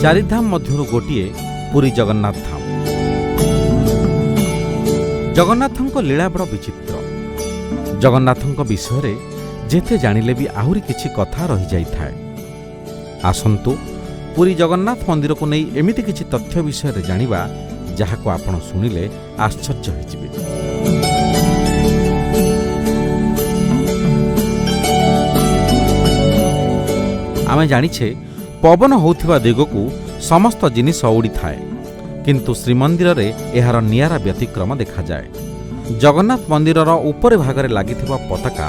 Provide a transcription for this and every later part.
ଚାରିଧାମ ମଧ୍ୟରୁ ଗୋଟିଏ ପୁରୀ ଜଗନ୍ନାଥ ଧାମ। ଜଗନ୍ନାଥଙ୍କ ଲୀଳା ବଡ଼ ବିଚିତ୍ର। ଜଗନ୍ନାଥଙ୍କ ବିଷୟରେ ଯେତେ ଜାଣିଲେ ବି ଆହୁରି କିଛି କଥା ରହିଯାଇଥାଏ। ଆସନ୍ତୁ, ପୁରୀ ଜଗନ୍ନାଥ ମନ୍ଦିରକୁ ନେଇ ଏମିତି କିଛି ତଥ୍ୟ ବିଷୟରେ ଜାଣିବା, ଯାହାକୁ ଆପଣ ଶୁଣିଲେ ଆଶ୍ଚର୍ଯ୍ୟ ହୋଇଯିବେ। ଆମେ ଜାଣିଛେ, ପବନ ହେଉଥିବା ଦିଗକୁ ସମସ୍ତ ଜିନିଷ ଉଡ଼ିଥାଏ। କିନ୍ତୁ ଶ୍ରୀମନ୍ଦିରରେ ଏହାର ନିଆରା ବ୍ୟତିକ୍ରମ ଦେଖାଯାଏ। ଜଗନ୍ନାଥ ମନ୍ଦିରର ଉପରେ ଭାଗରେ ଲାଗିଥିବା ପତାକା,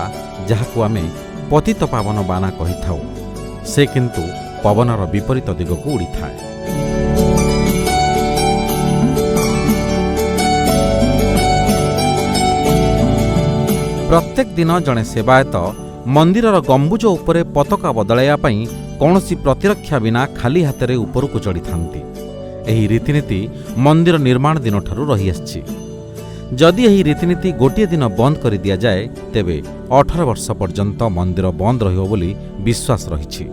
ଯାହାକୁ ଆମେ ପତିତ ପାବନ ବାନା କହିଥାଉ, ସେ କିନ୍ତୁ ପବନର ବିପରୀତ ଦିଗକୁ ଉଡ଼ିଥାଏ। ପ୍ରତ୍ୟେକ ଦିନ ଜଣେ ସେବାୟତ ମନ୍ଦିରର ଗମ୍ବୁଜ ଉପରେ ପତାକା ବଦଳାଇବା ପାଇଁ କୌଣସି ପ୍ରତିରକ୍ଷା ବିନା ଖାଲି ହାତରେ ଉପରକୁ ଚଢ଼ିଥାନ୍ତି। ଏହି ରୀତିନୀତି ମନ୍ଦିର ନିର୍ମାଣ ଦିନଠାରୁ ରହିଆସିଛି। ଯଦି ଏହି ରୀତିନୀତି ଗୋଟିଏ ଦିନ ବନ୍ଦ କରି ଦିଆଯାଏ, ତେବେ 18 ବର୍ଷ ପର୍ଯ୍ୟନ୍ତ ମନ୍ଦିର ବନ୍ଦ ରହିବ ବୋଲି ବିଶ୍ୱାସ ରହିଛି।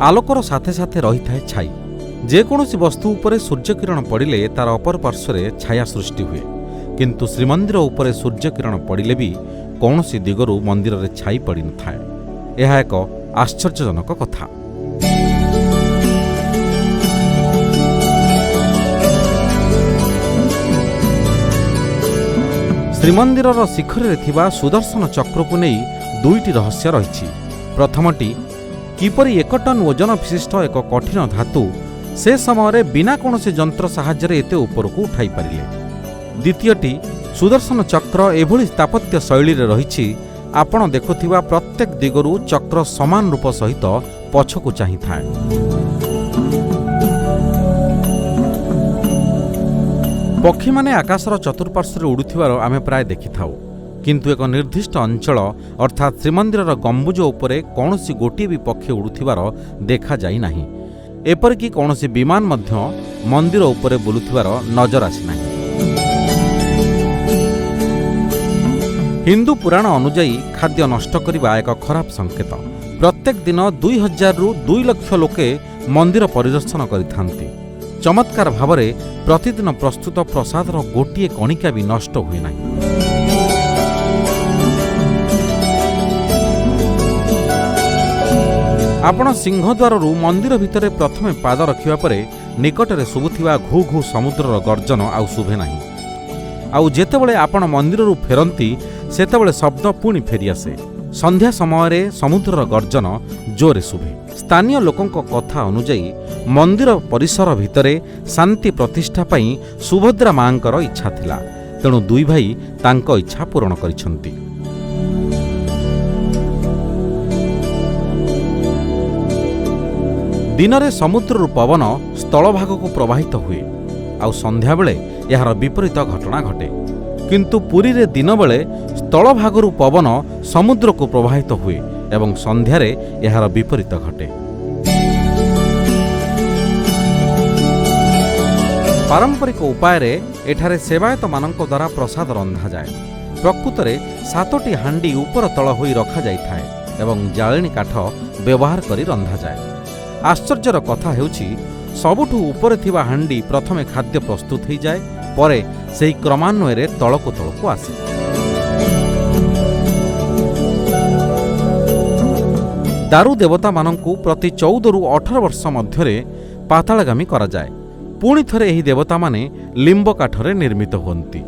ଆଲୋକର ସାଥେ ସାଥେ ରହିଥାଏ ଛାଇ। ଯେକୌଣସି ବସ୍ତୁ ଉପରେ ସୂର୍ଯ୍ୟକିରଣ ପଡ଼ିଲେ ତାର ଅପର ପାର୍ଶ୍ୱରେ ଛାୟା ସୃଷ୍ଟି ହୁଏ। କିନ୍ତୁ ଶ୍ରୀମନ୍ଦିର ଉପରେ ସୂର୍ଯ୍ୟକିରଣ ପଡ଼ିଲେ ବି କୌଣସି ଦିଗରୁ ମନ୍ଦିରରେ ଛାଇ ପଡ଼ିନଥାଏ। ଏହା ଏକ ଆଶ୍ଚର୍ଯ୍ୟଜନକ କଥା। ଶ୍ରୀମନ୍ଦିରର ଶିଖରରେ ଥିବା ସୁଦର୍ଶନ ଚକ୍ରକୁ ନେଇ ଦୁଇଟି ରହସ୍ୟ ରହିଛି। ପ୍ରଥମଟି, କିପରି 1 ଟନ୍ ଓଜନ ବିଶିଷ୍ଟ ଏକ କଠିନ ଧାତୁ ସେ ସମୟରେ ବିନା କୌଣସି ଯନ୍ତ୍ର ସାହାଯ୍ୟରେ ଏତେ ଉପରକୁ ଉଠାଇ ପାରିଲେ? ଦ୍ୱିତୀୟଟି, ସୁଦର୍ଶନ ଚକ୍ର ଏଭଳି ସ୍ଥାପତ୍ୟ ଶୈଳୀରେ ରହିଛି, ଆପଣ ଦେଖୁଥିବା ପ୍ରତ୍ୟେକ ଦିଗରୁ ଚକ୍ର ସମାନ ରୂପ ସହିତ ପଛକୁ ଚାହିଁଥାଏ। ପକ୍ଷୀମାନେ ଆକାଶର ଚତୁଃପାର୍ଶ୍ୱରେ ଉଡ଼ୁଥିବାର ଆମେ ପ୍ରାୟ ଦେଖିଥାଉ। କିନ୍ତୁ ଏକ ନିର୍ଦ୍ଦିଷ୍ଟ ଅଞ୍ଚଳ, ଅର୍ଥାତ୍ ଶ୍ରୀମନ୍ଦିରର ଗମ୍ବୁଜ ଉପରେ କୌଣସି ଗୋଟିଏ ବି ପକ୍ଷୀ ଉଡ଼ୁଥିବାର ଦେଖାଯାଇ ନାହିଁ। ଏପରିକି କୌଣସି ବିମାନ ମଧ୍ୟ ମନ୍ଦିର ଉପରେ ବୁଲୁଥିବାର ନଜର ଆସିନାହିଁ। ହିନ୍ଦୁ ପୁରାଣ ଅନୁଯାୟୀ ଖାଦ୍ୟ ନଷ୍ଟ କରିବା ଏକ ଖରାପ ସଂକେତ। ପ୍ରତ୍ୟେକ ଦିନ 2000ରୁ 2 ଲକ୍ଷ ଲୋକେ ମନ୍ଦିର ପରିଦର୍ଶନ କରିଥାନ୍ତି। ଚମତ୍କାର ଭାବରେ ପ୍ରତିଦିନ ପ୍ରସ୍ତୁତ ପ୍ରସାଦର ଗୋଟିଏ କଣିକା ବି ନଷ୍ଟ ହୁଏ ନାହିଁ। ଆପଣ ସିଂହଦ୍ୱାରରୁ ମନ୍ଦିର ଭିତରେ ପ୍ରଥମେ ପାଦ ରଖିବା ପରେ ନିକଟରେ ଶୁଭୁଥିବା ଘୁ ଘୁ ସମୁଦ୍ରର ଗର୍ଜନ ଆଉ ଶୁଭେ ନାହିଁ। ଆଉ ଯେତେବେଳେ ଆପଣ ମନ୍ଦିରରୁ ଫେରନ୍ତି, ସେତେବେଳେ ଶବ୍ଦ ପୁଣି ଫେରିଆସେ। ସନ୍ଧ୍ୟା ସମୟରେ ସମୁଦ୍ରର ଗର୍ଜନ ଜୋରେ ଶୁଭେ। ସ୍ଥାନୀୟ ଲୋକଙ୍କ କଥା ଅନୁଯାୟୀ, ମନ୍ଦିର ପରିସର ଭିତରେ ଶାନ୍ତି ପ୍ରତିଷ୍ଠା ପାଇଁ ସୁଭଦ୍ରା ମାଙ୍କର ଇଚ୍ଛା ଥିଲା। ତେଣୁ ଦୁଇ ଭାଇ ତାଙ୍କ ଇଚ୍ଛା ପୂରଣ କରିଛନ୍ତି। ଦିନରେ ସମୁଦ୍ରରୁ ପବନ ସ୍ଥଳଭାଗକୁ ପ୍ରବାହିତ ହୁଏ, ଆଉ ସନ୍ଧ୍ୟାବେଳେ ଏହାର ବିପରୀତ ଘଟଣା ଘଟେ। କିନ୍ତୁ ପୁରୀରେ ଦିନବେଳେ ସ୍ଥଳଭାଗରୁ ପବନ ସମୁଦ୍ରକୁ ପ୍ରବାହିତ ହୁଏ ଏବଂ ସନ୍ଧ୍ୟାରେ ଏହାର ବିପରୀତ ଘଟେ। ପାରମ୍ପରିକ ଉପାୟରେ ଏଠାରେ ସେବାୟତମାନଙ୍କ ଦ୍ୱାରା ପ୍ରସାଦ ରନ୍ଧାଯାଏ। ପ୍ରକୃତରେ ସାତୋଟି ହାଣ୍ଡି ଉପର ତଳ ହୋଇ ରଖାଯାଇଥାଏ ଏବଂ ଜାଳେଣୀ କାଠ ବ୍ୟବହାର କରି ରନ୍ଧାଯାଏ। ଆଶ୍ଚର୍ଯ୍ୟର କଥା ହେଉଛି, ସବୁଠୁ ଉପରେ ଥିବା ହାଣ୍ଡି ପ୍ରଥମେ ଖାଦ୍ୟ ପ୍ରସ୍ତୁତ ହୋଇଯାଏ, ପରେ ସେହି କ୍ରମାନ୍ୱୟରେ ତଳକୁ ତଳକୁ ଆସେ। ଦାରୁ ଦେବତାମାନଙ୍କୁ ପ୍ରତି 14ରୁ 18 ବର୍ଷ ମଧ୍ୟରେ ପାତାଳଗାମୀ କରାଯାଏ। ପୁଣି ଥରେ ଏହି ଦେବତାମାନେ ଲିମ୍ବ କାଠରେ ନିର୍ମିତ ହୁଅନ୍ତି।